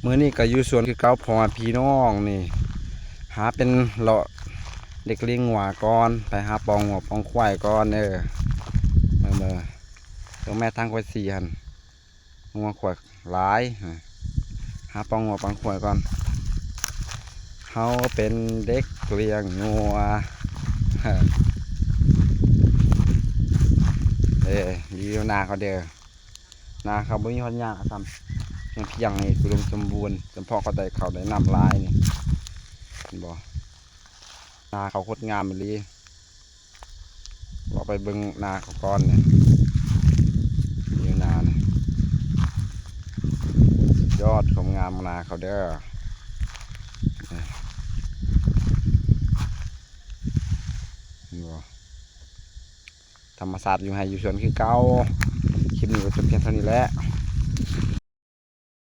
ມື້ນີ້ກໍຢູ່ສວນຄືເກົ່າ ພໍ່ແມ່ພີ່ນ້ອງນີ້ ຫາເປັນເລາະເລັກລ້ຽງງົວກ່ອນ ໄປຫາປ່ອງງົວປ່ອງຄວາຍກ່ອນເດີ. ເບິ່ງ ເບິ່ງ ເບິ່ງແມ່ທາງຄວາຍສີ່ຫັ້ນ ງົວຄວາຍຫຼາຍ ຫາປ່ອງງົວປ່ອງຄວາຍກ່ອນ. ເຮົາເປັນເດັກລ້ຽງງົວ ເອີ ຢູ່ນາເຂົາເດີ. ນາເຂົາບໍ່ມີຮອດຫຍ້າຊ້ຳ ຍັງພຽງໃຫ້ອຸດົມສົມບູນ ຈຳເພາະເຂົາໄດ້ເຂົ້າໄດ້ນ້ຳຫຼາຍນີ້ ເຫັນບໍ່? ນາເຂົາໂຄດງາມອີ່ຫຼີ. ເຮົາໄປເບິ່ງນາເຂົາກ່ອນນີ້ ຢູ່ນານີ້ ສຸດຍອດຄວາມງາມນາເຂົາເດີ ນີ້ ເຫັນບໍ່? ທຳມະຊາດຢູ່ໄຮ່ຢູ່ສວນຄືເກົ່າ. ຄລິບນີ້ກໍຈົບພຽງເທົ່ານີ້ແຫຼະ.